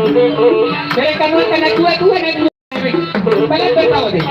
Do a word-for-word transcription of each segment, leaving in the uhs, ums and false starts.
Mereka makan na tua-tua na tua. Balik bertahu deh.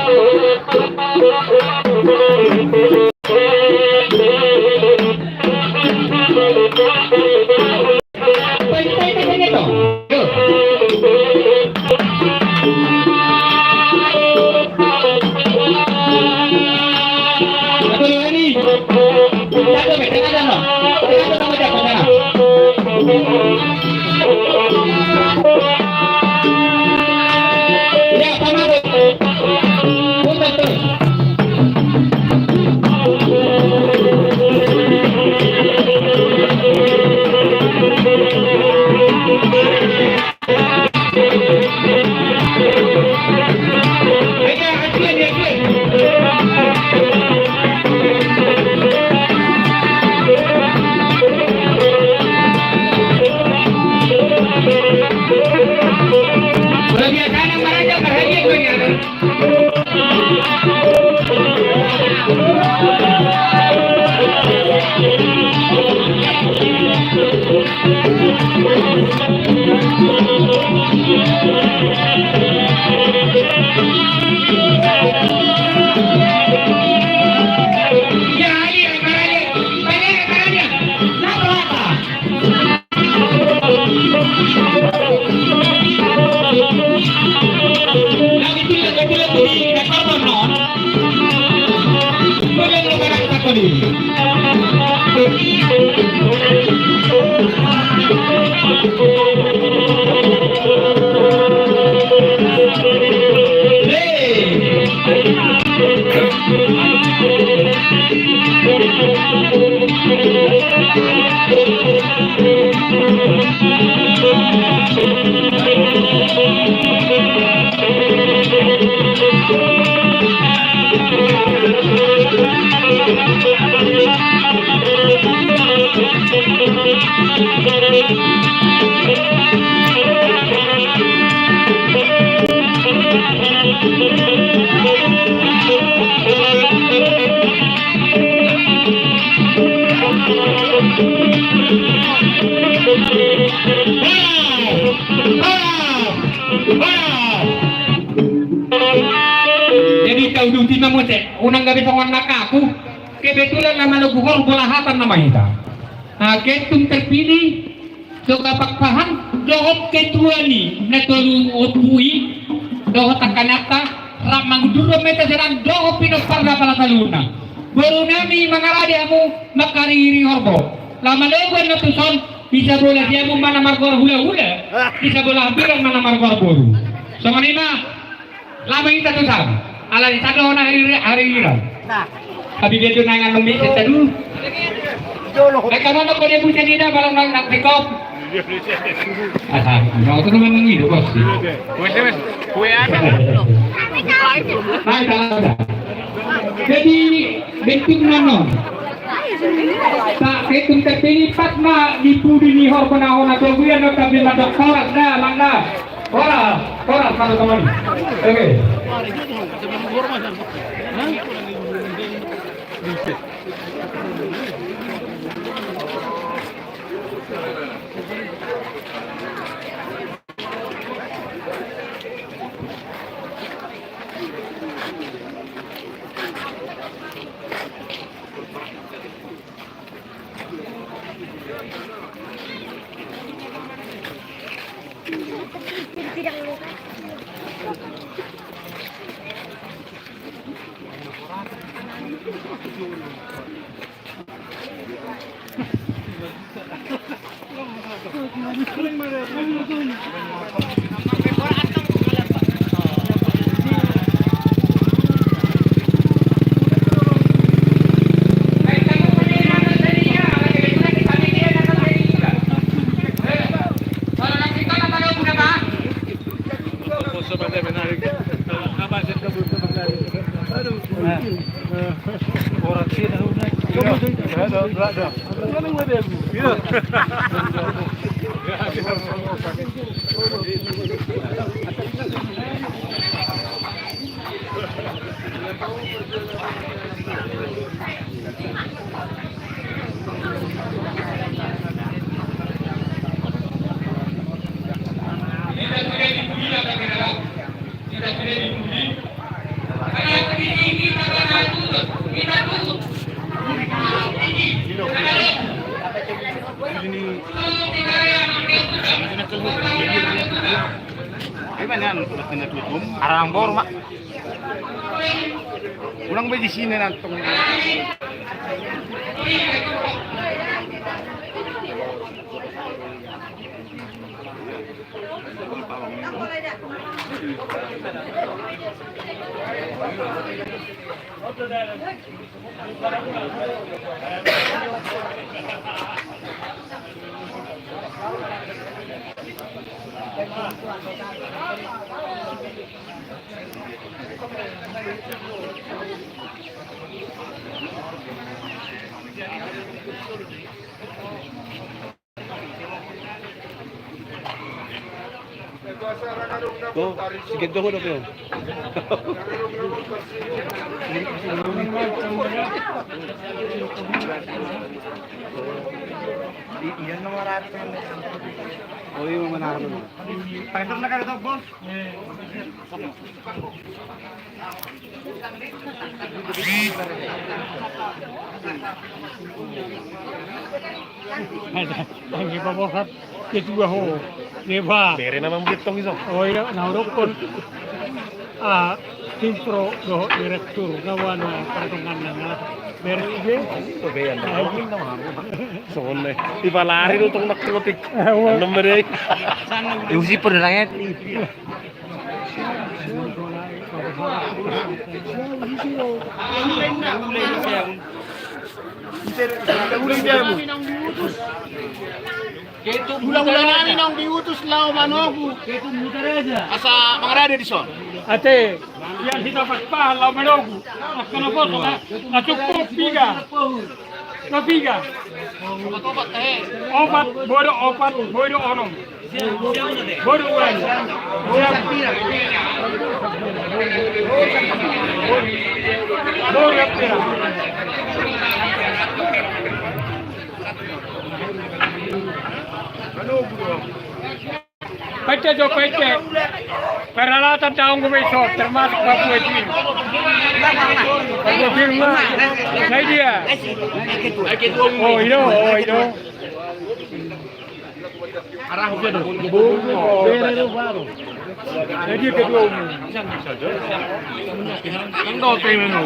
Jadi tau duti ma muse, unang gabe songon na kaku. Kebetulan na manogu horbo lahatan nama hita. Nah, ketum terpilih, so gapakpahan dohot ketua ni na tolu ompu i dohot angka anakta, rap mangudurhon ma hita sedang dohot pinomparna pala saluhutna. Boru nami mangarade hamu mangharihiri horbo. Lama logo na tuson, bisa bola siamun mana margor hula-hula, bisa bola hambiran mana margor boru. Songon i ma. Lama hita tu sam. Ala di sado na hari hari ira. Nah. Tapi dia tu nangan lembik sesadu. Jolo. Mereka mana kau dia punya tidak kalau nang nang pick up. Aha, no tu memang itu bos. Wes wes. Kue ada. Nah, dah, dah. Jadi bentuk nano. Tak ketum terpilih pas ma di pudi ni horbo na hona togu ya no tapi madok horas dah mangga. Horas, horas, teman-teman. Oke. Nan, udah kena tutup. Arang bor, Mak. Ulang be di sini nantung. Oh, si Gedong udah belum? Iya, nomor apa? Oh, iya, nomor apa? Pak Hendro, nak ada telepon? Anggi paborhat ketua ho. Deba. Bere nama mungkin tong iso. Oh iya, na udokkon. Ah, simpro dohot direktur, na wana pardongan nang. Beres ge. Songon ne. Ipalari do tong nak kelotik. Nomor dua. Usi pernah. Ulang-ulangan ni naung diutus laho manogu. Asa mangarade dison. Ate, yang kita pas pahal laho manogu. Angka na poso, na cukup piga. Piga. Opat, boi do opat, boi do onom. Boi do ualu. Boi do pira. Pete jo, pete. Peralatan tahu gue besok, termasuk Papua Gym. Papua Gym mah. Nah, dia. Oh, itu, oh, itu. Arah udah tuh. Bere baru. Jadi ketua umum. Kan kau terima.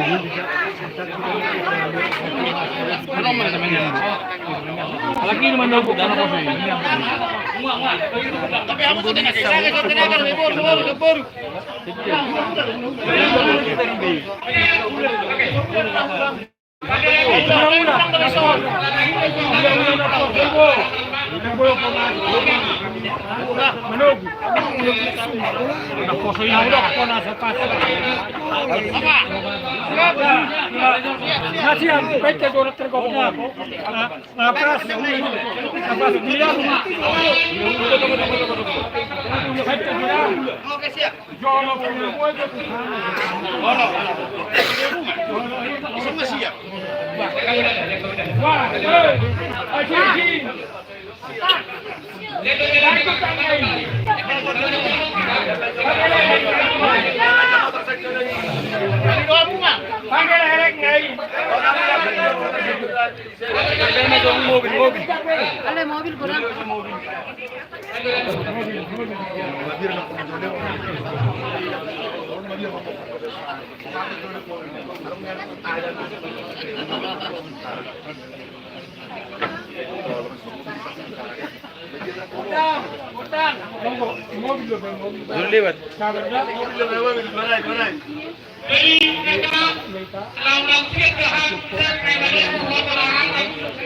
Lagi ini mana aku? Tapi aku tuh tengah saya, saya tengah kan, baru, baru, baru. Nasiam, baik ya, juara tergabung. Ngapras, ngapras dia. Wah, eh, ayo, sini. Panggil herek ngai. Mobil, mobil. Ale, mobil kurang. Utang, utang. Mobil, mobil. Dulu lewat. Sabar, dah. Mobil, mobil, mobil.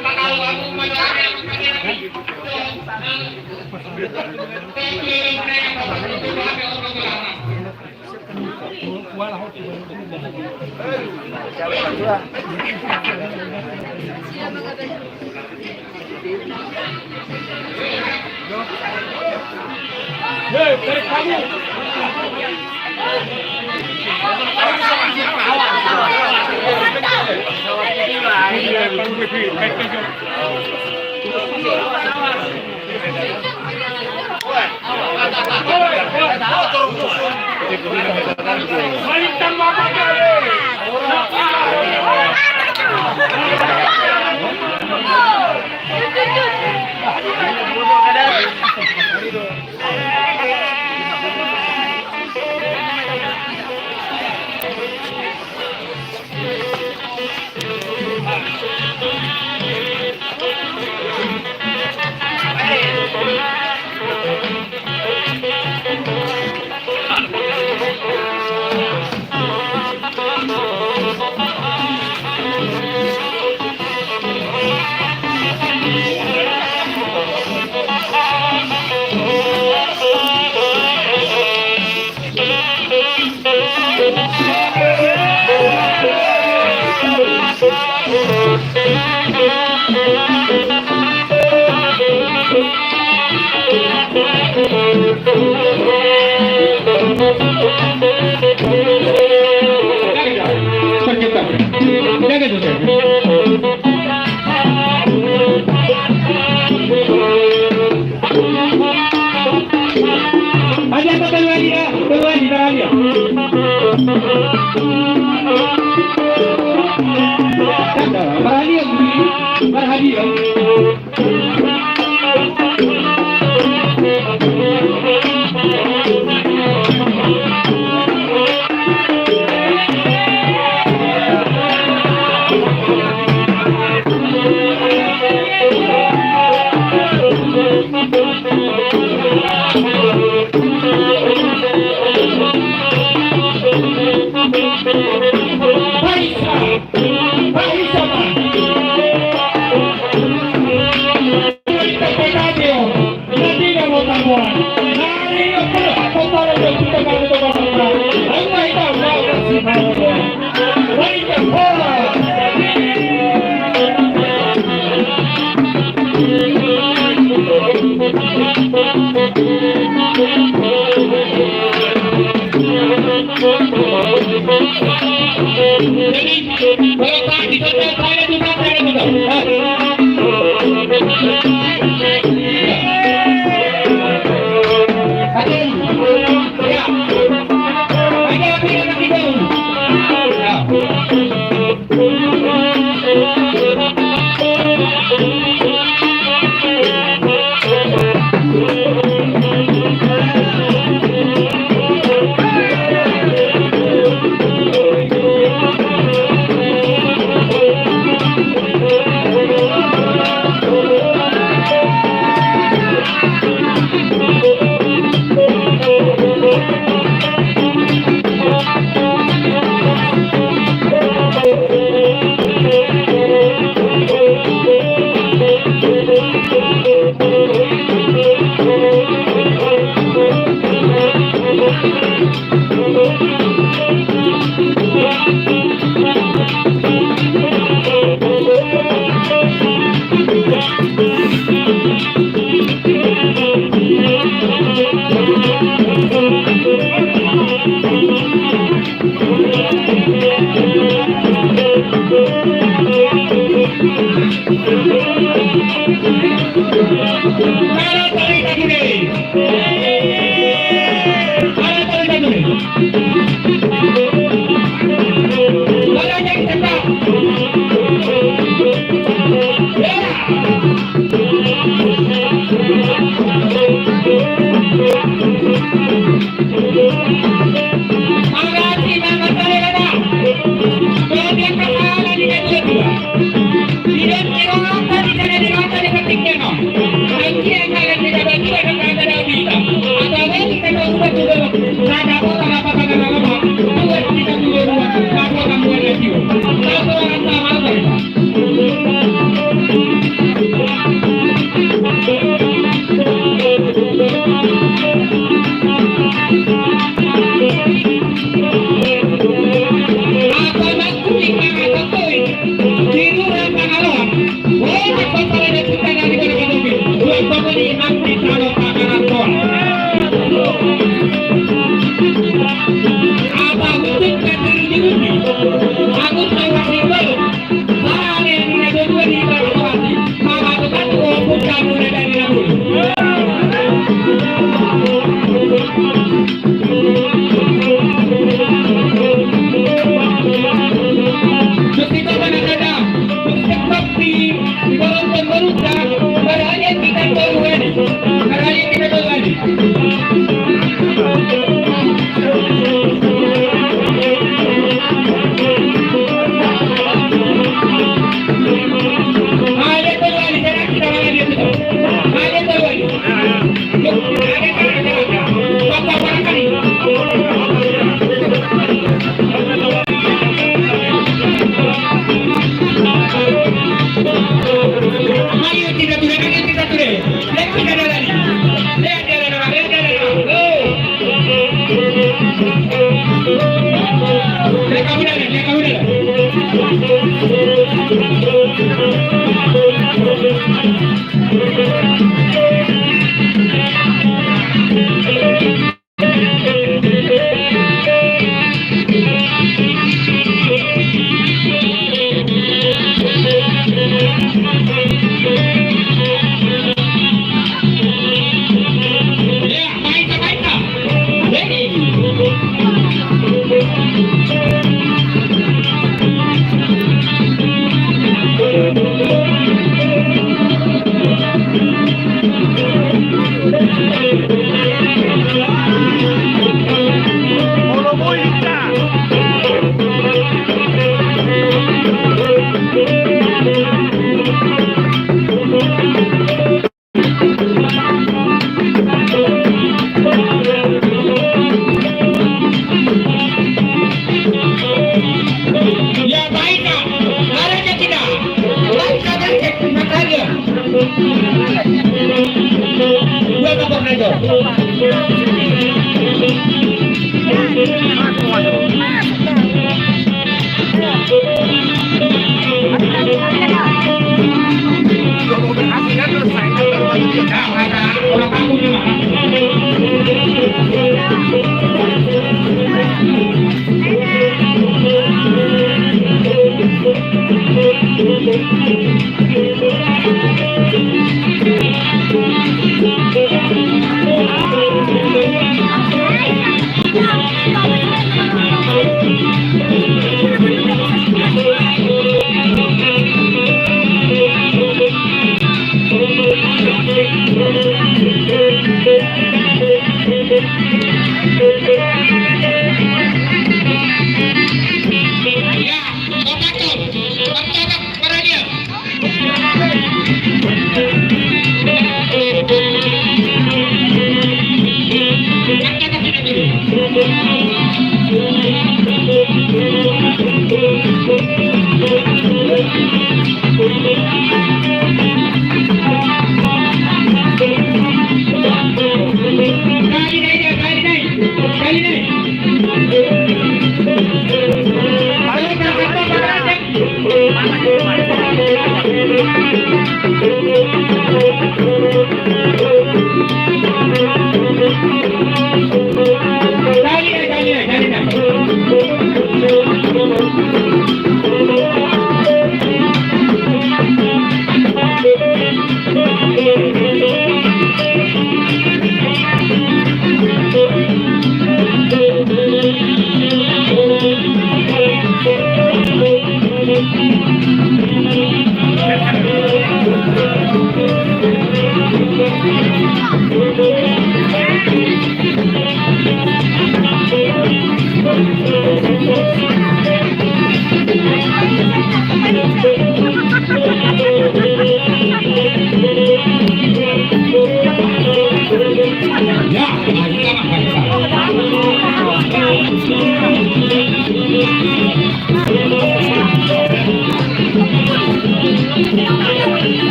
Mana, mana?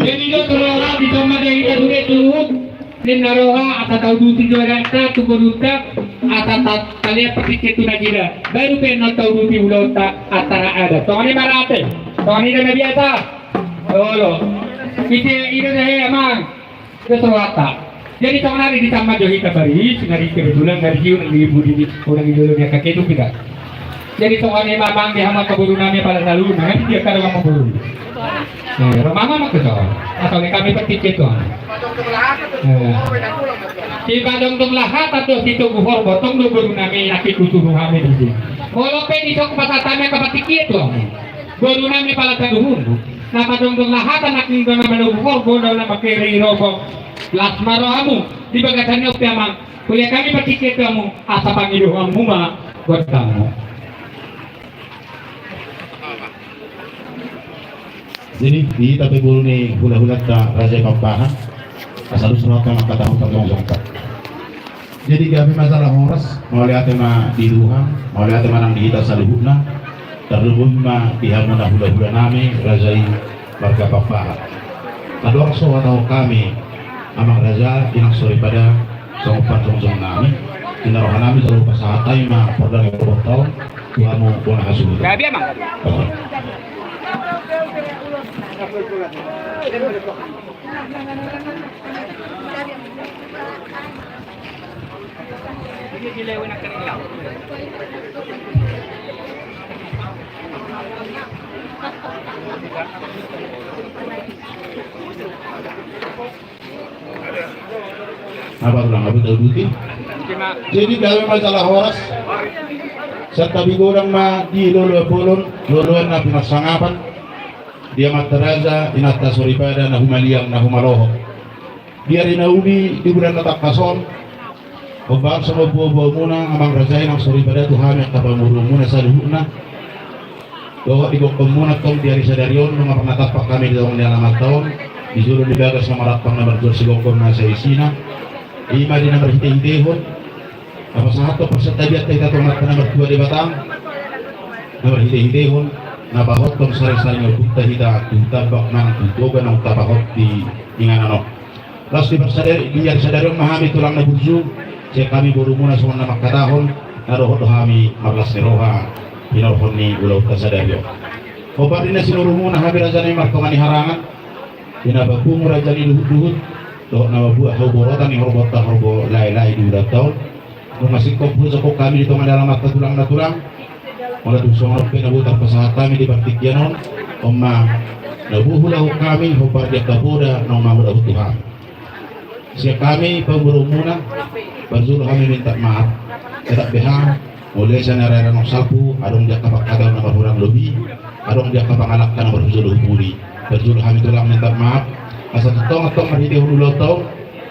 Jadi do tu roha di tomma dia hita sude tu ninna roha asa tauduti jo adanta tu borunta asa ta-, taliat patikki tu na gila baru pe na tauduti ulaonta antara ada. Songon i ma rate. Songon i do na biasa. Olo. Ite i do dahe amang. Ketuata. Jadi songon ari di tamma jo hita baris, ngari kebetulan ngari hiu nang di budi di orang Indonesia kaketu kita. Jadi songon i ma amang di hamu angka boru nami pala saluhutna, ngari dia kada ma boru. Eh, ro ma amang ma ketuata. Asal ni kami petik ketuata. Eh. Sipadongdong lahat atau si Togu Horbo tong do boru nami naki kutu rohami di sini. Molo pe di sok pasatame ka petik ketuata. Boru nami pala saluhutna. Na padongdong lahatan nangkin do na manogu horbo do na makere i robo. Las ma rohamu di bagasan ni on pe amang. Kuliah kami patikki tu hamu asa pangidoanmu ma buat hamu. Jadi di hita pe boru ni hulahulanta Raja i Pakpahan. Asa dos rohanta mangkatahon parjongjongta. Jadi gabe ma jala horas, mauliate ma di Tuhan, mauliate ma nang di hita saluhutna, tarlumobi ma di hamu na hulahula nami, raja i marga Pakpahan. Adong so huhatahon hami, amang raja, inang soripada, songon parjongjong nami, di na roha nami jolo pasahat hami ma pardongan ni robohta on, tu hamu bona hasuhuton. Gabe, amang. Oh. Apa ulang apa tau duti? Jadi gabe ma jala horas. Santabi godang ma di loloan bolon, loloan na pinarsangapan. Di amanta raja, inanta soripada, na humaliang, na humaloho. Di ari na uli, di bulan na tangkas on, hombar songon boaboamuna, amang raja, inang soripada, tu hami angka pamoruonmuna saluhutna. Dohot di gokhonmuna tong di ari sadari on, nunga pernah tampak hami di tonga ni alamanta on, di jolo ni bagas na marampang na marjual sigomgom na saisina. I ma di na marhitehitehon. Napasahathon parsantabianta hita tu Amanta na martua Debata, na marhitehitehon na pahothon saringsarings ni ompunta hita tu tambak nang tu toga naung tapahot di inganan on. Laos di parsadari, di ari sadari on ma hami tulang na burju, sian hami borumuna songon na mangkatahon, na dohot do hami marlas ni roha hinorhon ni ulaonta sadari on. Hombar di na sinurumuna hami raja nami martonga ni harangan, di na papungu raja ni duhutduhut, dohot na mambuat hau borotan ni horbo, horbo laelae di ulaonta on. Nunga singkop hujalo hami di tonga ni alamanta tulang na tulang. Molo tung songon on pe na boi tarpasahat hami di partingkian on, on ma na boi hulahon hami hombar di angka poda naung mangulahon tu hami. Sian hami pamoruonmuna, parjolo hami minta maaf. Tetap beha, molo sian ari-ari naung salpu, adong di angka pangkataion na marhurang lobi, adong di angka pangalangka na marhujolo hupudi. Parjolo hami tulang minta maaf. Asa tongtong antong marhitehon ulaonta on,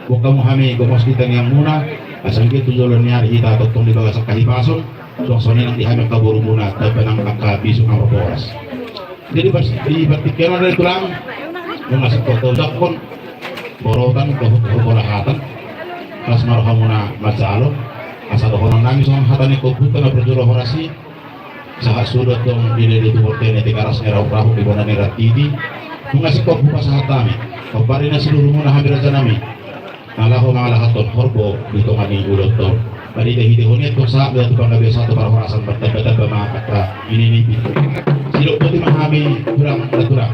boan hamu hami gomos di tangiangmuna, asa anggiat tu joloan ni ari hita tongtong di bagasan hahipason, suang songon i nang di hami angka borumuna, tamba nang angka bisuk nang horas. Jadi pas di partingkian on, tulang, nunga singkop taujahon borotan dohot horbo lahatan, las ma rohamuna manjalo, asa dohonon nami songon hata ni ompunta na parjolo horas i, sahat suda tong dilele tu bortean ni Tigaras ni Rahut-rahut di bona ni Rantiti. Nunga singkop hupasahat hami, hombar di na sinurumuna hami raja nami, na laho mangalahathon horbo di tonga ni ulaonta on. Marhitehitehon i antong sahat ma tu panggabean, sahat tu parhorasan, martambatamba ma angka ninipi. Sidok boti ma hami tulang na tulang.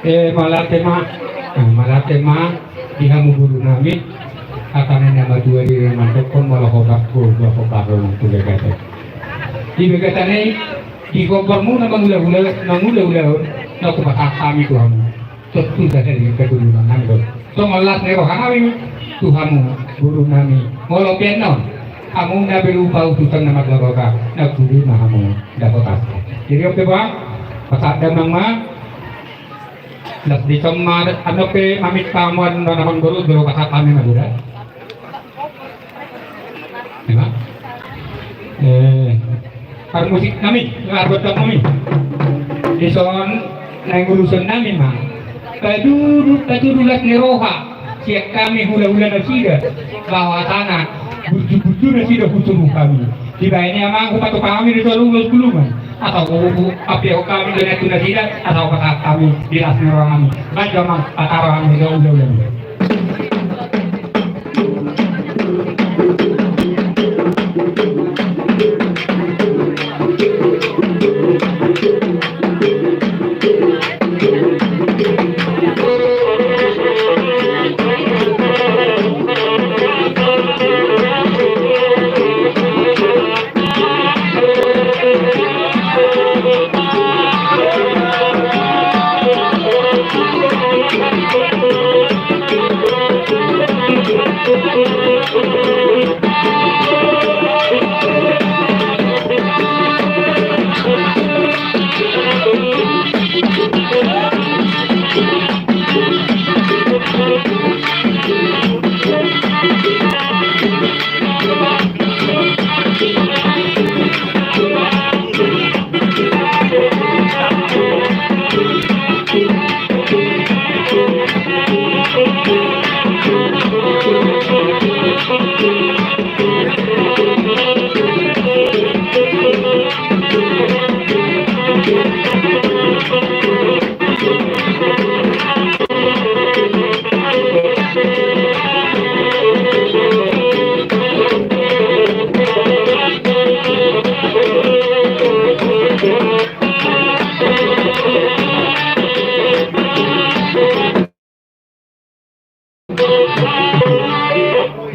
Eh, mauliate ma, eh, mauliate ma di hamu boru nami, angka na matua di na mandokkon molo hobar, hobar, hobar, hobar, hobar, hobar. Di bagatan i, di hombarmuna mangula-ula, mangula-ula on, na hupasahat hami tu hamu. Tontu sadia di keturunan nami do. Songon las ni roha nami tu hamu boru nami. Molo pe annon hamu na berupa utusan na mardapotan, na pudi ma hamu dapotan. Jadi on pe boa, pasahat damang ma. Las di son ma, annon pe maminta hamu annon boru, jolo pasahat hami ma boru. Ima? Eh, parmusik nami, pargontok nami. Dison naeng uruson nami ma. Patudu, patudu las ni roha sian hami hula-hula nasida, bahwasana burju-burju nasida husuru hami. Dibaen i amang hupatupa hami di solu ulos gulungan. Asa hu, hu, apiahon hami do nian tu nasida, asa hupasahat hami di las ni roha nami. Baen jo amang, pataro hami do hula-hula nami.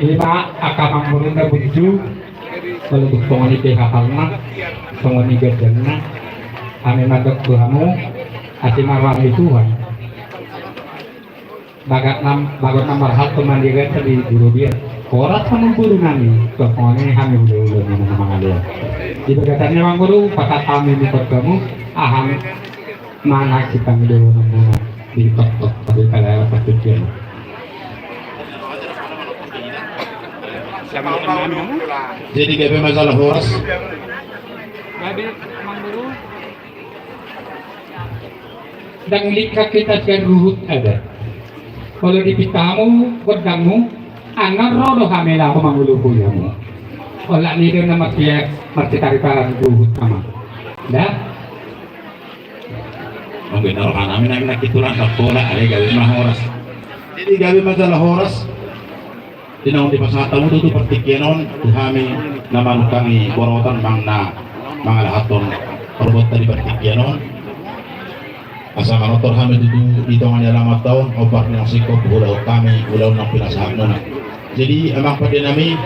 Ima angka amangboruna burju, molo tung songon i pe hahalna, songon i ganjangna, hami mandok tu hamu, asi ma roha ni Tuhan. Bagot na, bagot na marhalto mandigan sadi di robean. Horas hamu boru nami, songon i hami hula-hula na mangalean. Di bagasan i amangboru, pasahat hami di hamu, aha ma na sipangidohononmuna di toktok, di kalai partingkian. Jadi gabe masalah horas. Gabe amangboru. Ndang lingka hita sian ruhut adat. Olo dipinta hamu gondangmu, annon ro do hami laho mangoloi hamu. Olat ni do na marpia marcitariparan ruhut ama. Da. Mungkin rohana mina mina kitulan tak pola ada gawe ma horas. Jadi gawe ma jala horas. Di naung dipasahat hamu tutu partingkian on tu hami na manungkangi borotan manang na mangalahathon parbuatan di partingkian on. Asa manortor hami tutu di tonga ni alaman taon, opat ni singkop hulahon hami, hulahon na pinasahatmuna. Jadi amang pande nami,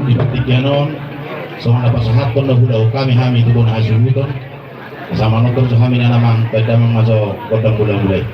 di partingkian on songon na pasahathon na hulahon hami, hami tu bona hasuhuton. Asa manortor tu hami na amang pande nami, maso gondang mula-mula i.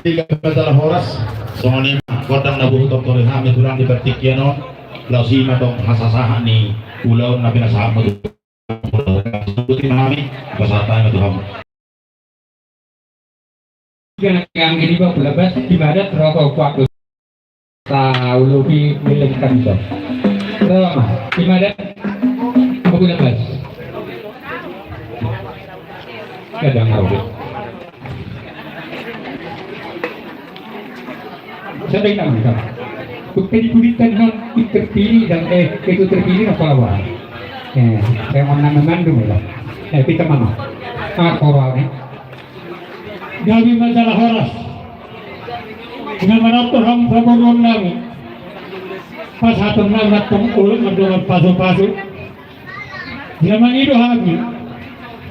Jadi, masalah horas, songon i ma gondang na boru tortori hami tulang di partingkian on, laos i ma tong hasasahat ni ulaon na pinasahatmu tu hami, pasahat hami tu hamu. Gana kami di bawah pula bas, di badan rokok kuat. Tahu lebih milik kami tu. Sama, di badan, bawah pula bas. Kadang rokok. Saya ingat, kan? Kuteri kuditan kan, itu terpilih dan, eh, itu terpilih apa lawan? Eh, saya mau nama mandum ya. Eh, kita mana? Ah, korang, eh. Gabe ma jala horas. Na manortor hamu pamoruon nami. Pasahaton nami mantong ulut mandongan pasu-pasu. Di na mangido hami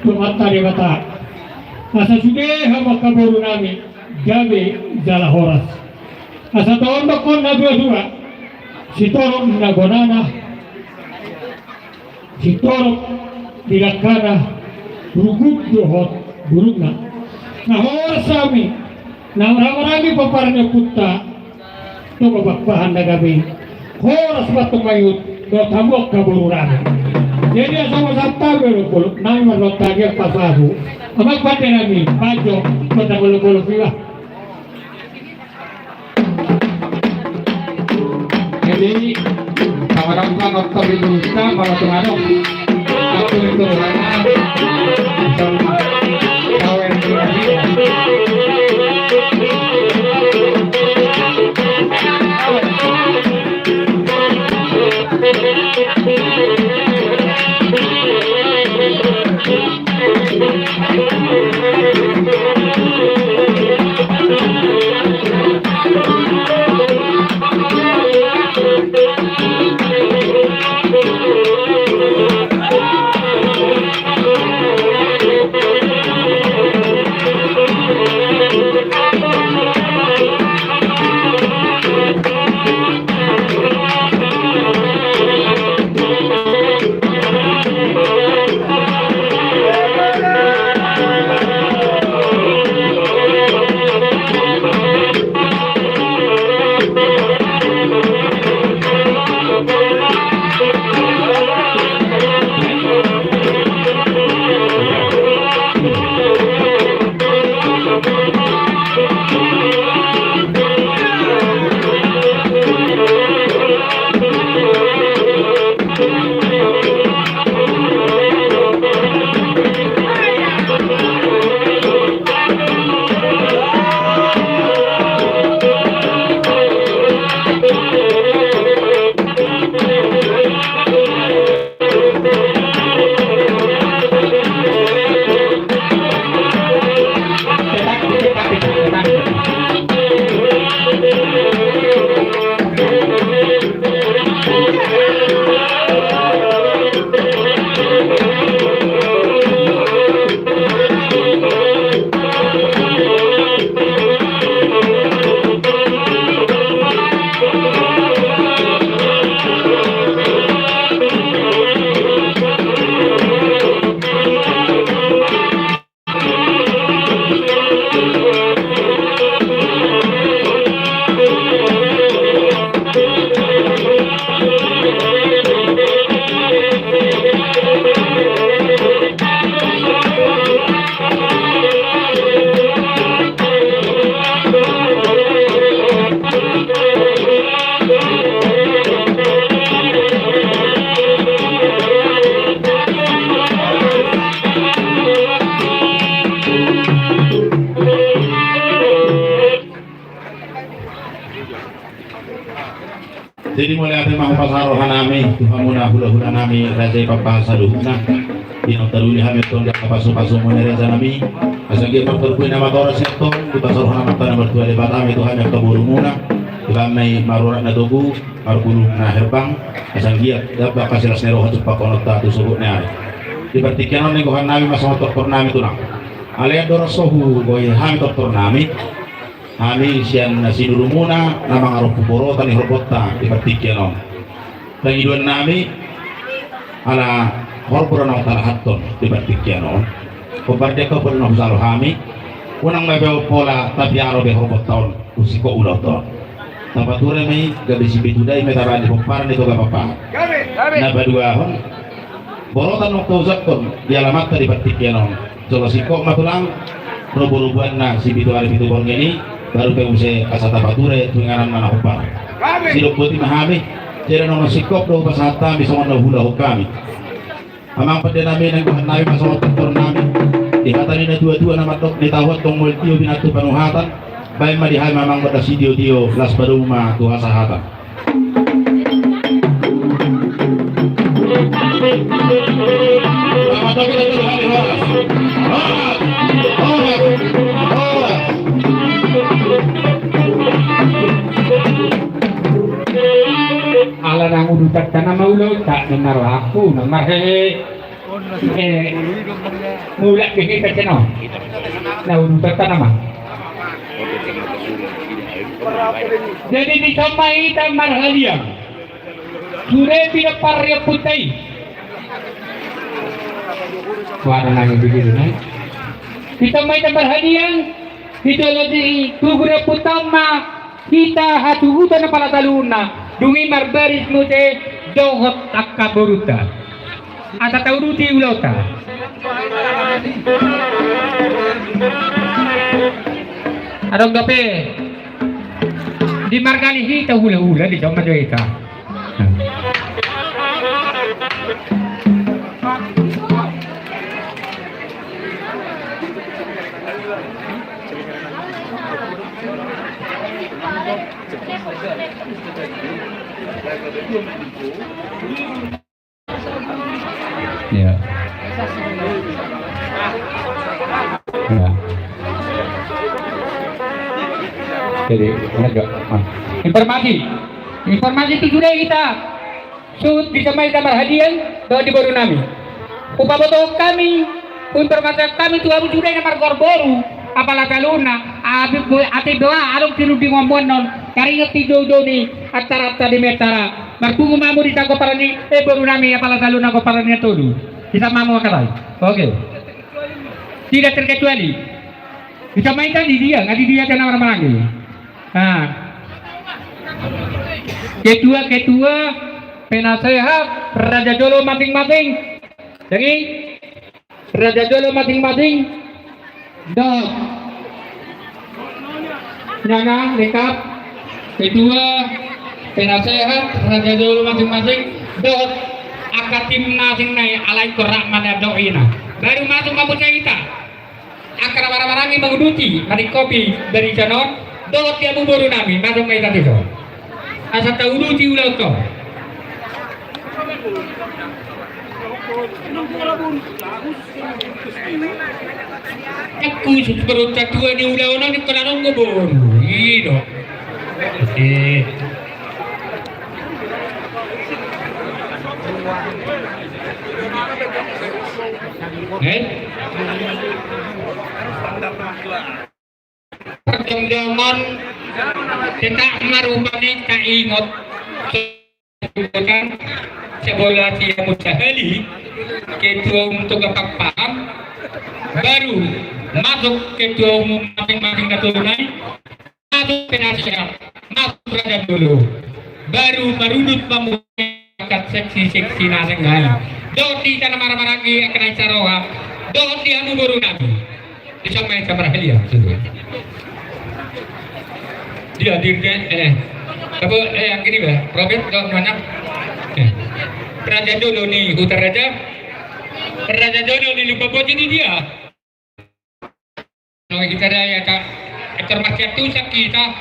tu Amanta Debata, asa sude hamu angka boru nami gabe jala horas. Asa tondok on na dua-dua, sitorop na gonana, sitorop di dangkana, rugut dohot burungna. Na horas hami, na marhahamaranggi pomparan ni ompunta, Tong bapakpahan na gabe horas mantong mangihut dohot hamu angka boru nami. Jadi asa ma santa be do bolok nami marlonta agia pasahu. Amang pande nami, pajo, kota bolok-bolok iwa. Jadi, sama-sama nonton di Indonesia, malah pengaruh. Jadi mauliate ma hupasahat rohanami tu hamuna hulahulanami raja i papaha saluhutna. Di na taruli hami antong di angka pasupasu muna rajanami. Asa anggiat partorpui na matora sian tong dipasahat rohana Amanta na martua Debata ma i tu hami angka borumuna. Dibahen ma i marurat na togu, marpulung na herbang. Asa anggiat dapot angka silas ni roha jumpangkononta tu sogot ni ari. Di partingkian on, gokhonnami ma songon tortornami tulang. Alai andorang so hugohi hami tortornami, hami sian na sinurumuna na mangarompu borotan ni horbotta di partingkian on. Pangidoannami, ala horbo do naung talahathon di partingkian on. Hombar di angka pola na husalo hami, unang ma baen pola tapiaro be horbotta on tu singkop ulaonta on. Tapature ma i gabe sipitu dai ma i tabaen di pomparan ni Toga Papahan. Na paduahon, borotan naung tausahon di alamanta di partingkian on. Jolo singkop ma tulang, roboruboanna sipitu ari pitu borngin i, baru pe muse asa tapature tu inganan na hombar. Sidok boti ma hami, jadi naung singkop do hupasahat hami songon na huulahon hami. Amang pandenami, nang gokhonnami ma songon tortornami. Di hata ni natuatua na mandok, nitahu antong mual tio binantu panuhatan. Baen ma di hami amang gondang sitiotio, las padomu ma tu hasahatan. Ala nang udutanta nama ulaonta, nang na rohangku, nang marhehe. Eh, mulak di hita ceno. Na udutanta nama. Jadi dison ma hita marhaliang. Sude pinompar ni ompunta i. Wah, nang begitu, nang. Dison ma hita marhaliang. Di jolo ni tugu ni ompunta ma hita hatubuton apala saluhutna, dung i marbaris muse dohot angka borunta. Asa tauduti ulaonta. Adong dope di marga ni hita hulahula, dison ma jo hita. Ya. Ya. Jadi, lanjut. Ah. Informasi. Informasi tu sude hita. Suhut dison ma hita marhaliang dohot di borunami. Hupabotohon hami, huinformasian hami tu hamu sude na margoar boru, apala saluhutna, ate boha adong tinudingonmu annon, taringot tu joujou ni acaranta di Mestara. Marpungu ma hamu di sanggoparan ni, eh, borunami apala saluhutna gomparan ni Antolu. Dison ma hamu angka rai. Oke. Tidak terkecuali. Dison ma hita di dia, nggak di dia, jangan marmaranggi. Nah. Ketua-ketua penasehat raja jolo masing-masing. Jadi, raja jolo masing-masing. Dohot. Nana, lengkap. Ketua penasehat raja jolo masing-masing. Dohot. Angka tim na asing nai alai korrak mana doina. Baru masuk ma muse hita. Angka na marhahamaranggi manguduti, maningkopi barisan on, dohot di hamu borunami, masuk ma hita dison. Asa tauduti ulaonta on. Khusus borunta tua di ulaon on, ingkon adong do boru. I do. Oke. Eh? Parjongjongon tetap marupani taingot. Sebelah dia Mustaheli, ketua umum Toga Pakpahan, baru masuk ketua umum masing-masing na tolu nai. Masuk penasehat, masuk raja jolo. Baru marudut mamulihkan seksi-seksi na asing nai. Dohot di hita na marhahamaranggi angka na saroha. Dohot di hamu borunami. Dison ma hita marhaliang. Dia dirjen, eh, apa, eh, yang ini, bah, Robert, dohot mana? Eh. Raja jolo ni Huta Raja. Raja jolo ni Lumban Boti ni dia. Nah, kita ada ya, Kak. Ekor macet tu sakit, ah.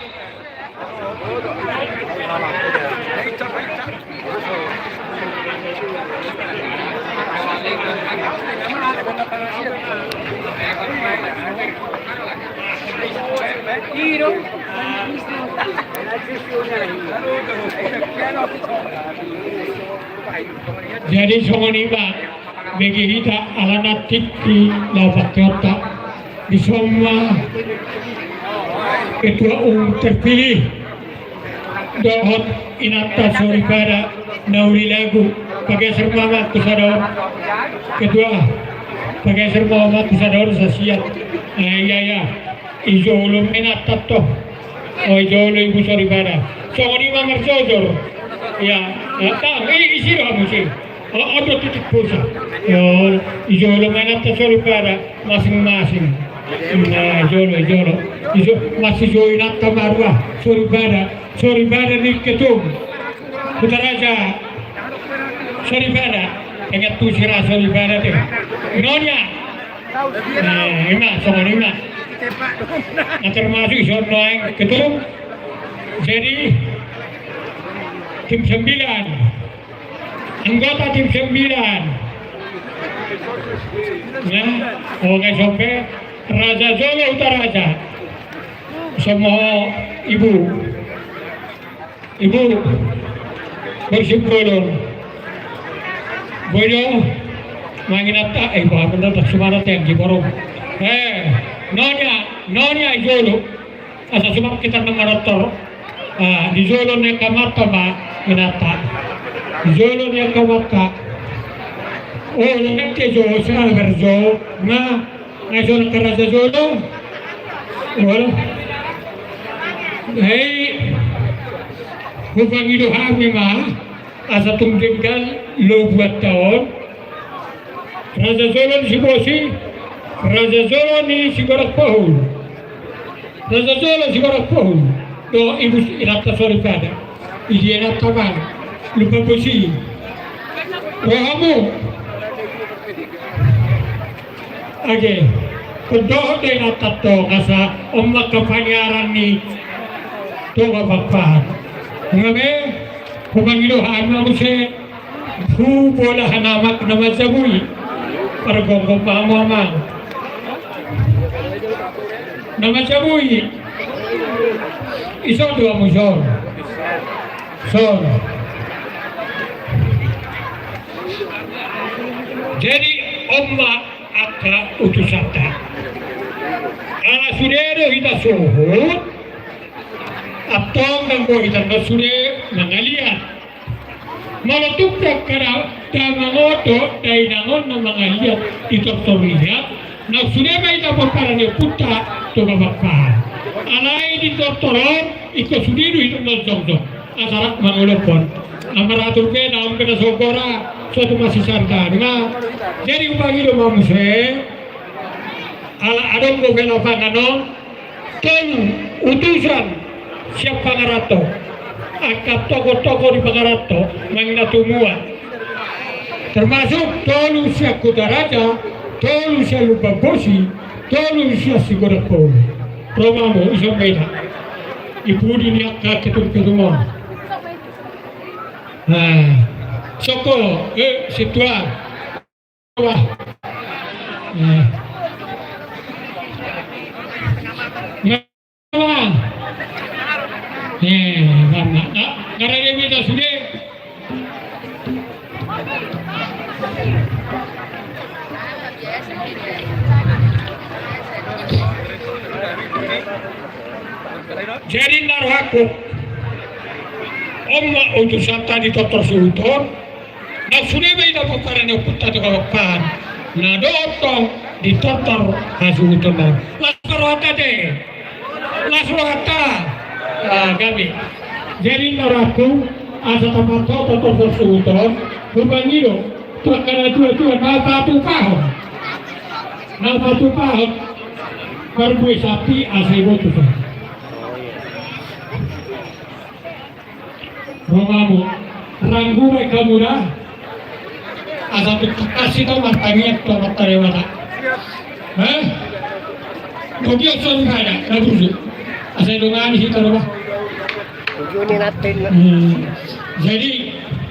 Jadi songon i ma bege hita alana tingki laho pakeonta. Dison ma ketua umum terpilih dohot inanta soripada na uli lagu, pageser ma amang tu sada on. Ketua, pageser ma amang tu sada on sasiat. Ia, ia, ia. Ijolo ma inanta tong. O, ijolo ibu soripada. Songon i ma marjojor. Ia, ia, tang, i, isi do hamu si. O, on do titik pusat. Ijolo ma inanta soripada masing-masing. Nah, ijolo, ijolo. Ijo, masijolo inanta marua soripada. Soripada ni ketum. Kutaraja. Soripada. Ingat tu sira soripada te. Nonya. Nah, ima, songon ima. Nah, termasuk ison noaeng ketum. Jadi tim sembilan. Anggota tim sembilan. Nah, oke, sampai Raja Jolo Utaraja. Sama ibu. Ibu. Bersimpulun. Boyo. Manginata, eh, bahan benar tak semana tenggi borong. Eh, nonya, nonya jolo. Asa sumak hita na marotor. Ah, di jolo ni angka amanta ma inanta. Di jolo ni angka amanta. O, nanti jo, sira berjo. Nah, na jolo karaja jolo. Wala. Hei. Hupangido hami ma. Asa tung denggan lobuan taon. Raja Jolo ni Sibosi, Raja Jolo ni Sigorak Pohul. Raja Jolo Sigorak Pohul. Do ibu inanta soripada. Iji inanta bang. Lupa bosi. Rohamu. Age. Pendohot do inanta tong asa on ma angka paniaran ni Toga Pakpahan. Ngabe. Hupangido hami ma muse. Hubola hanamak na manjabui. Pargonggo ma hamu amang. Na manjabui. Ison do hamu son. Son. Jadi on ma angka utusanta. Ala sude do hita suhut. Antong anggo hita na sude mangaliat. Molo tung pe angka da, dainang on do, dainang on na mangaliat di tortor liat, na sude ma hita pomparan ni ompunta Toga Pakpahan. Alai di tortor on, ingkon sude do hita na jongjong. Asa rap mangolophon. Na maratur pe, na on pe na so gora, so tung masisarda. Jadi hupangido ma muse, ala adong do pe lapangan on, tolu utusan sian Pangaranto, angka tokoh-tokoh di Pangaranto, manginatu mua. Termasuk tolu sian Kutaraja, tolu sian Lumban Bosi, tolu sian Sigorak Pohul. Ro ma hamu, ison ma hita. I pudi ni angka ketum-ketum on. Nah, soko, eh, situa. Wah. Eh. Nga-, wah. Eh, karena, ah, karena dia minta sude. Jadi na rohangku, on ma utusan tadi tortor suhut on. Na sude ma hita pomparan ni ompunta Toga Pakpahan. Na dohot tong di tortor hasuhuton on. Las rohanta te. Las rohanta. Ah, gabe. Jadi na rohangku, asa tamat tortor hasuhuton, hupangido tu angka na tua-tua na patupahon. Na patupahon. Parbue sapi asa iboto sa. Ro ma hamu, ranggu ma i hamu da. Asa tung tangkas hita martangiang tu Amanta Debata. Hah? Mungkin sori pada, na busu. Asa dongani hita ro ma. Tujuh ni nanti. Hmm. Jadi,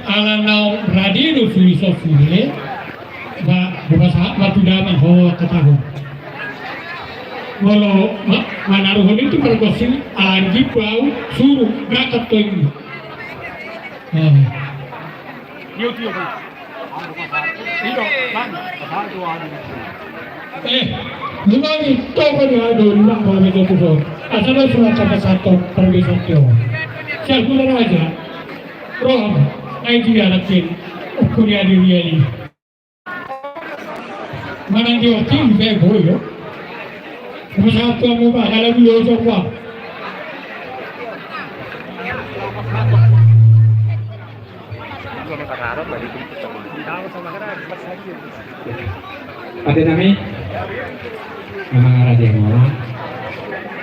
ala naung rade do suhi so suhi, ba, Boha sahat ma tu damang ho katahu. Molo ma-, manaruhon i tu pargonsi, alanggi bau suru gakat toing. Eh. Eh, lumani toba ni ado ni bang bang bang bang. Asal lo surat apa satu pergi satu. Siap gula raja. Rom, ai dia lakin. Kuliah di dia ni. Manang di waktu ini saya boy yo. Sama satu apa bang? Kalau dia coba. Pande nami, memang ada dia mama.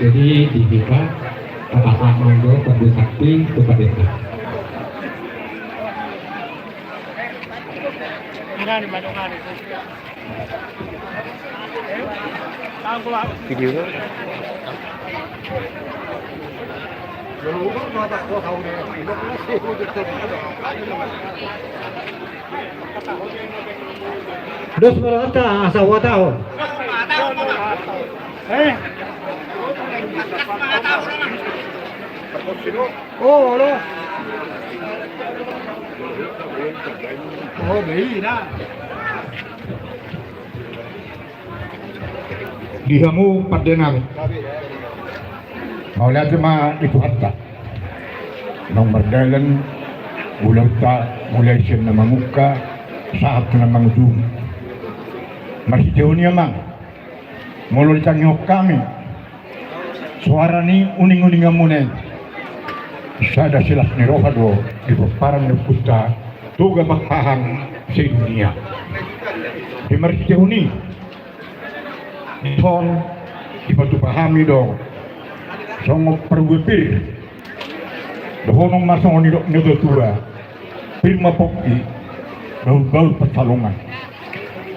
Jadi di kita apa apa monggo perlu sakti kepada kita. Video. Dos molo hata asa huhatahon. Eh. Oh, olo. Oh, be i na. Di hamu pande nami. Mauliate ma di Tuhanta. Naung mardalan ulaonta mulai sian na mamungka sahat tu na mangujungi. Marhitehon i amang, molo ditangihon hami soara ni uninguninganmuna i, sada silas ni roha do di pomparan ni ompunta Toga Pakpahan sedunia. Di marhitehon i, dison dipatupa hami do songon parbue pir. Dohonon ma songon nidok ni natuatua: Pir ma pongki, bahulbahul pansalongan.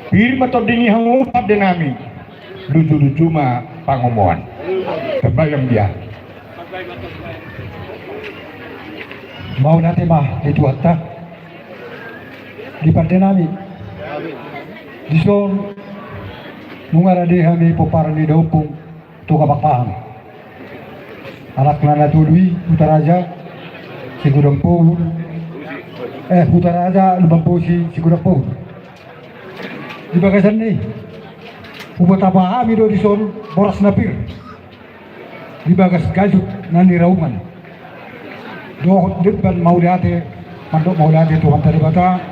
Pir ma tondi ni hamu pande nami, lujuluju ma pangomoan. Tambayang dia. Mauliate ma di Tuhanta. Di pande nami, dison nunga rade hami pomparan ni daompung Toga Pakpahan. Anakna na tolu i Hutaraja, Sigudang Pohul, eh, Hutaraja, Lumban Posi, Sigudang Pohul. Di bagasan i hupatupa hami do dison boras na pir di bagas gajut na niraungan. Dohot demban mauliate, mandok mauliate tu Amanta Debata.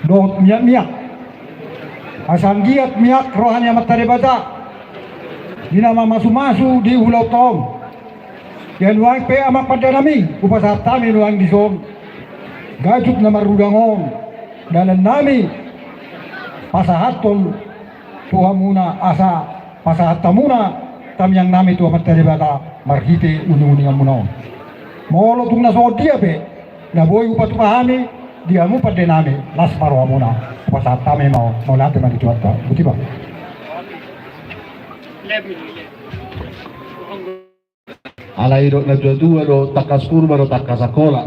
Dohot miakmiak, asa anggiat miak roha ni Amanta Debata di na mamasumasu di ulaonta on. Ia nuaeng pe amang pande nami, hupasahat hami nuaeng dison gajut na marudang on, dalan nami pasahathon tu hamuna asa pasahat hamuna tamiang nami tu Amanta Debata marhite uninguninganmuna on. Molo tung na songon dia pe na boi hupatupa hami di hamu pande nami, las ma rohamuna. Hupasahat hami ma on. Mauliate ma di Tuhanta. Botima. Alai didok natuatua do, tangkas purba do tangkas sangkola.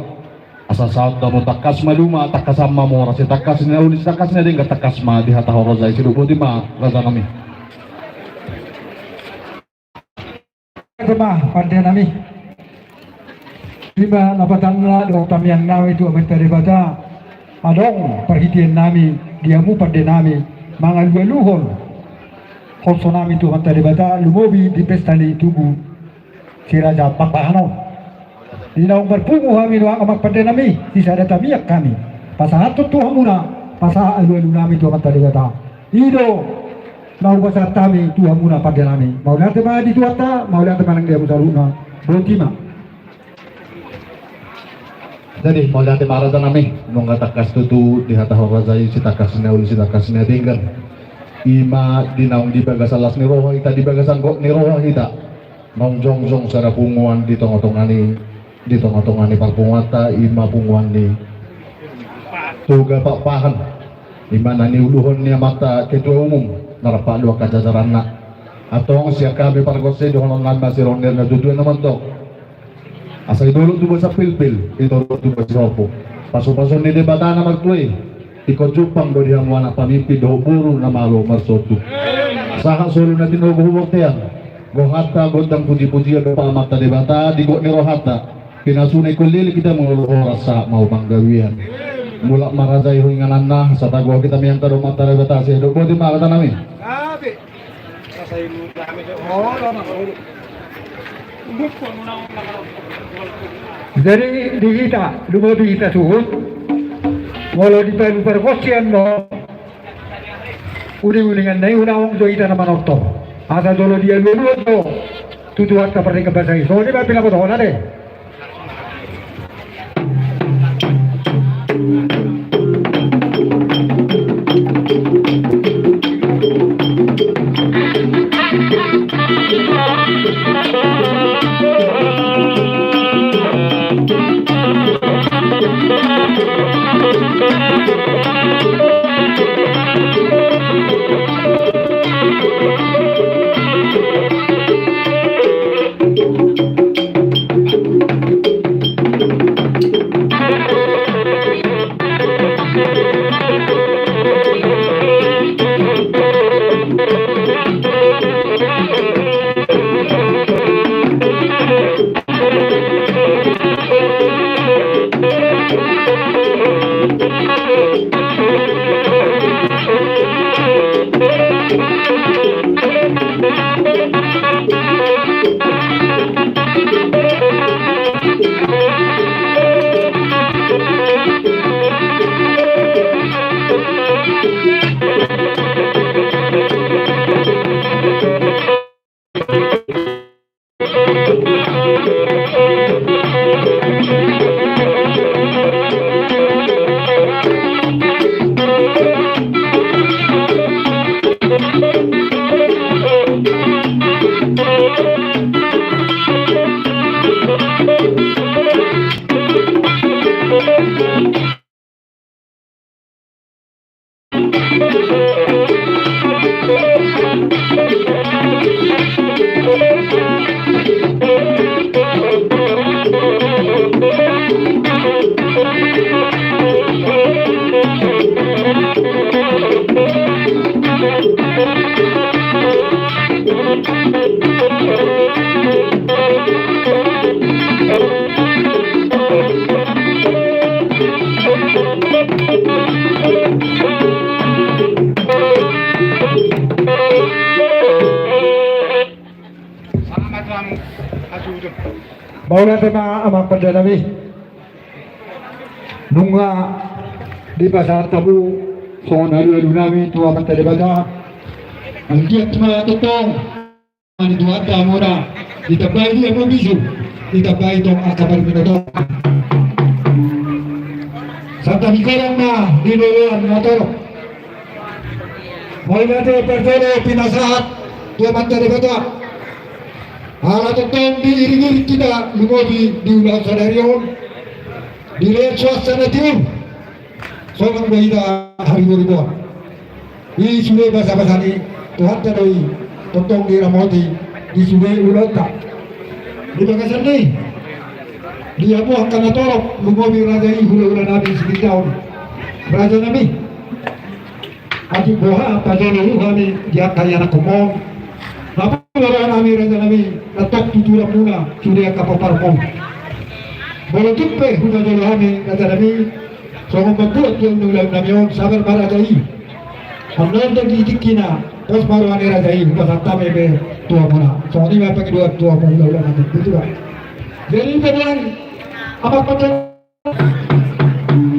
Asa saut hamu tangkas maluma, tangkas ma mora, sitangkas ni na uli, sitangkas ni na denggan, tangkas ma dihatahon raja i. Sidok boti ma raja nami. Ate ma pande nami. Ima lapatanna dohot tamiang nami tu Amanta Debata. Adong parhitean nami di hamu pande nami mangalualuhon holso nami tu Amanta Debata, lumobi di pesta ni tugu si Raja Pakpahan on. Di naung marpungu hami nuaeng amang pande nami, sisada tamiang hami pasahathon tu hamuna, pasahat alualu nami tu Amanta Debata. I do na hupasahat hami tu hamuna pande nami. Mauliate ma di Tuhanta, mauliate ma nang di hamu saluhutna. Botima. Jadi mauliate ma raja nami, nunga tangkas tutu dihatahon raja i, sitangkas ni na uli, sitangkas ni na denggan. Ima di naung di bagasan las ni roha hita, di bagasan gok ni roha hita, naung jongjong sada punguan di tongatonga ni, di tongatonga ni parpunguanta, ima punguan ni Toga Pakpahan. Ima na niuluhon ni amanta ketua umum, na rap do angka jajaranna. Antong sian hami pargonsi, dohonon nami ma sian na tuatua i ma antong. Asa i dolok tubu sipilpil, i dolok tubu sihompu. Pasupasu ni Debata na martua i. Ingkon jumpang do di hamu anak pamimpin dohot boru na malo marsombu. Sahat solu na tinogu hu bontean. Rohanta gondang pujipujian do pa Amanta Debata di gok ni rohanta. Pinasuna ingkon leleng hita mangolu horas sahat ma tu panggabean. Mulak ma raja i tu ingananna, sai tagohon hita mian tu Amanta Debata. Sai dok boti ma hata nami. Jadi di hita, lumobi hita suhut, molo dibaen pargonsian do uninguningan na i, unang do hita na manortor. Asa jolo dialualuhon do tu Tuhanta pardenggan basa i. Songon i ma pinabotohon ate. Mauliate ma amang pande nami. Nunga dipasahat hamu songon alualu nami tu Amanta Debata. Anggiat ma tongtong ni Tuhanta hamuna, ditambai dia ma bisu, ditambai tong angka parbinotoan. Santabi godang ma di loloan na torop. Mauliate parjolo pinasahat tu Amanta Debata. Ala tongtong diiringiring hita lumobi di ulaon sadari on. Dilehon suasana tiur. Songon do hita hariboriboan. I sude basabasa ni Tuhanta do i, tongtong diramoti di sude ulaonta. Di bagasan ni, di hamu angka na torop, lumobi raja i hulahula nami Sitinjak on. Raja nami, atik boha pajolo hami di angka ianakhonmon. Molo hami raja nami, na tong tuturamuna sude angka pomparanmon. Molo tung pe hupajolo hami raja nami, songon mambuat tu ulaon nami on, sabar ma raja i. Annon do di tingkina, pos ma roha ni raja i, hupasahat hami be tu hamuna. Songon i ma pangidoan tu hamu hulahula nami. Betul kan? Jadi paduan, amang pande,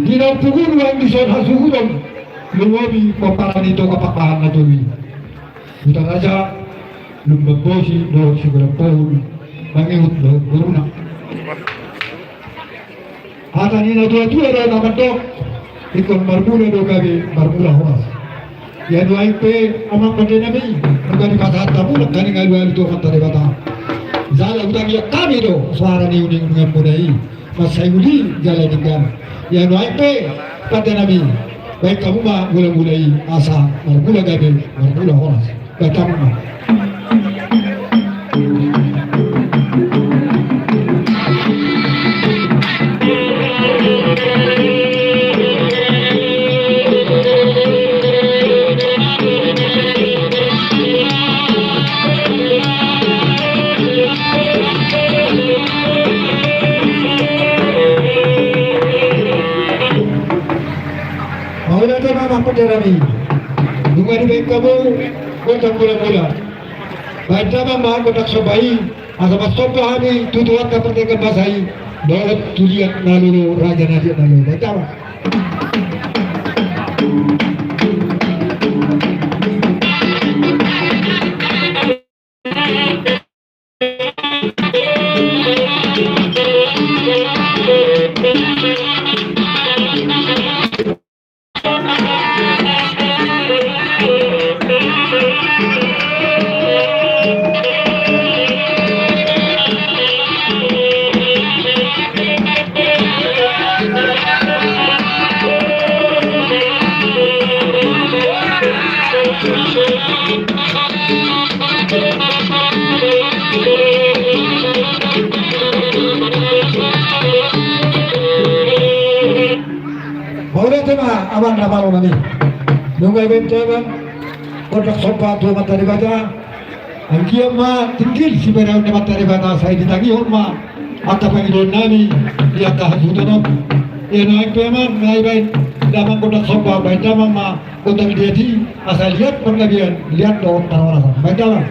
di na umpuhon uang dison hasuhuton, lumobi pomparan ni Toga Pakpahan na tolu i. Huta Raja, Lumban Bosi dohot Sibolampohon, mangihut dohot boruna. Hata ni natuatua do na mandok, ingkon marmula do gabe, marmula horas. Ia nuaeng pe amang pande nami, nunga dipasahat hamu nangkaning alualu tu Amanta Debata. Jala hutangihon hami do suara ni uninguninganmuna i. Mansai uli jala denggan. Ia nuaeng pe pande nami, baen hamu ma mulamula i asa marmula gabe, marmula horas. Baen hamu ma. Jerami. Nunga dibaen hamu gondang mula-mula. Baen damang ma gondang somba i, asa marsomba hami tu Tuhanta pardenggan basa i dohot tu liat na lolo, raja na liat na lolo. Baen damang. Mauliate ma amang na malo nami. Nunga dibaen damang gondang somba tu Amanta Debata. Anggiat ma tinggil sibaraon ni Amanta Debata, sai ditangihon ma angka pangidoan nami di angka hasuhuton on. Ia nuaeng pe amang, nunga dibaen damang gondang somba, baen damang ma gondang liat i, asa liat panggabean, liat dohot parhorasan. Baen damang.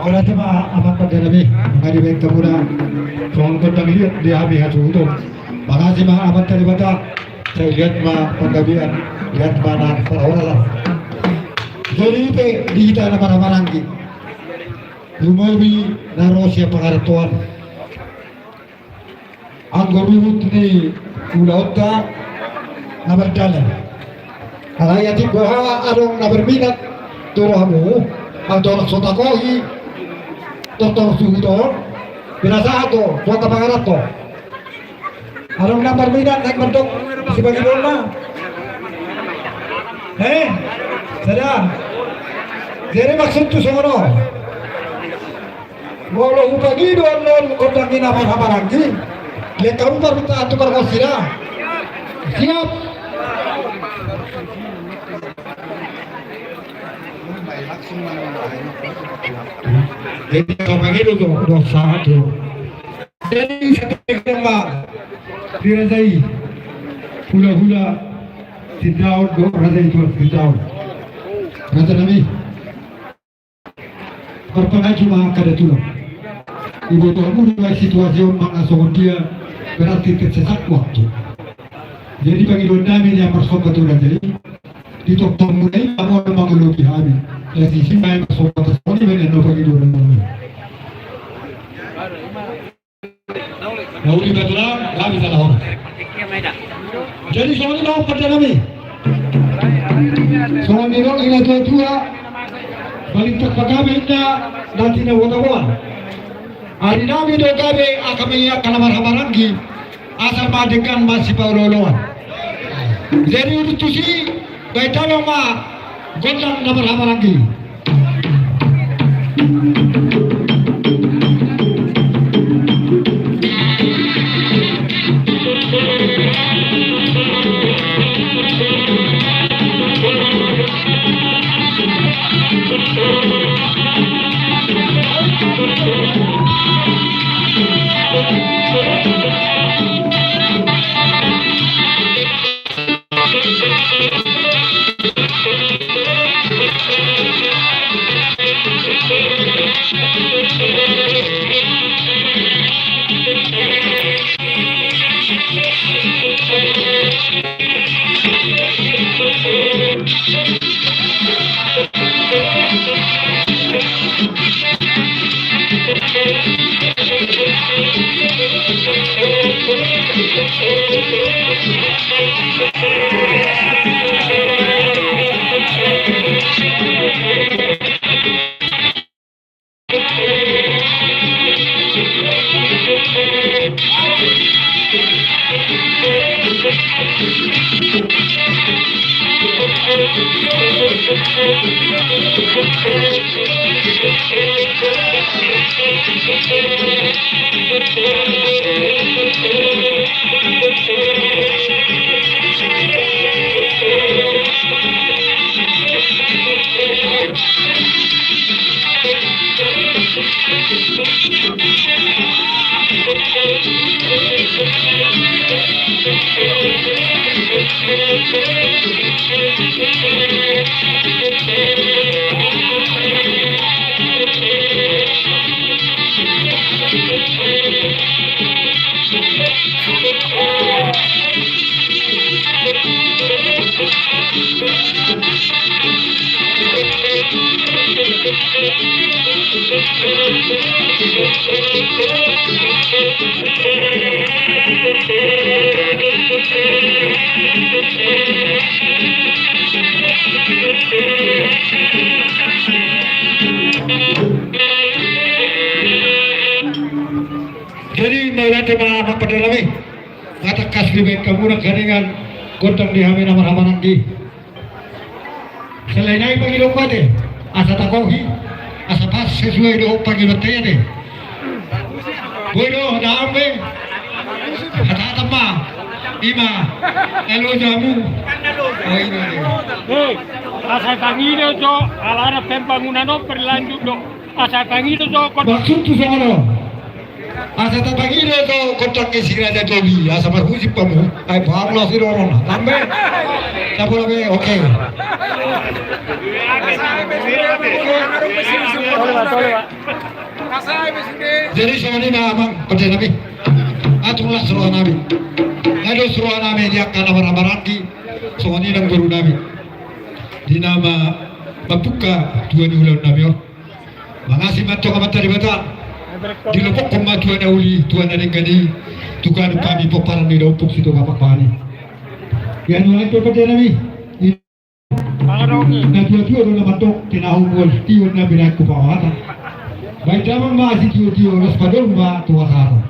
Ora tema amat pande nami, mangadi baen hamuna songon gondang liat di hami hasuhuton. Makasih ma Amanta Debata, sai liat ma panggabean, liat ma na parhorasan. Jadi pe di hita na marhahamaranggi, lumobi na ro sian pangarantoan. Anggo ruhut ni ulaonta na mardalan. Alai atik boha adong na berminat tu rohamu, antong so takohi, tortor suhut on, binasahan do tu angka pangaranto. Adong na berminat naik mardok sipangidoonna. Eh, sada. Jadi maksudku songon on. Molo hupangido annon gondang i na marhahamaranggi, lengkap parmintaan tu pargonsi da. Siap. Jadi hupangido do, do sahat do. Jadi satu ma di raja i, hulahula Sindaon do raja i, tuan Sindaon. Raja nami. Marpangaji ma angka datulang. Iboto hamu do situasi on manang songon dia, berarti tersesak waktu. Jadi pangidoan nami na marsomba tu raja i, ditoktok muna i, molo mangolopi hami. Jadi sisi nai marsomba tu songon i, baen do pangidoan nami. Na uli batulang, kami salah orang. Jadi songon i ma pande nami. Songon nidok ni natuatua, paling tarpagabe inna na tinabotaboan. Ari nami do gabe angka mangiak na marhahamaranggi, asal ma denggan masipaolooloan. Jadi urutusi, baen damang ma gondang na marhahamaranggi. Pande nami, nga tangkas dibaen hamu nangkaningan gondang di hami na marhahamaranggi. Selain i pangidoan ate, asa tagohi, asa pas sesuai dohot pangidoan ate. Boi do, dame. Hata-hata ma, ima, elo jamu. Oh, ima, ima. Hei, asa tangido jo, alana pembangunan on berlanjut do. Asa tangido jo, kon- Maksudku songon on. Asa tapangido jo gondang ni si Raja Joli, asa marhusip hamu, ai bang lo si Roron, tambe. Sabola be, oke. Jadi songon i ma amang pande nami. Atur las roha nami. Atur las roha nami di angka na marhahamaranggi. Songon i nang boru nami. Di na mambuka tua ni ulaon nami on. Mangasi ma antong Amanta Debata. Dilopokhon ma tua na uli, tua na denggan i tu ganup hami pomparan ni daompung Sitopak Pahani. Ia nuaeng pe pande nami. Na tua-tua do na mandok, tinahu mual tion na binahen hupamata. Baen damang ma sitio-tio, las padol ma tu hasahatan.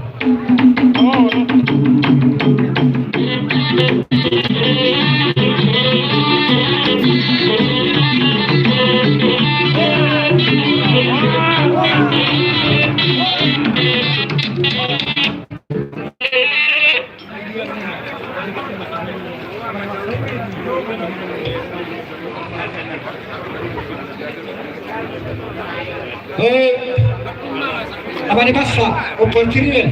Eh, apa ni pasa? Open kiri kan?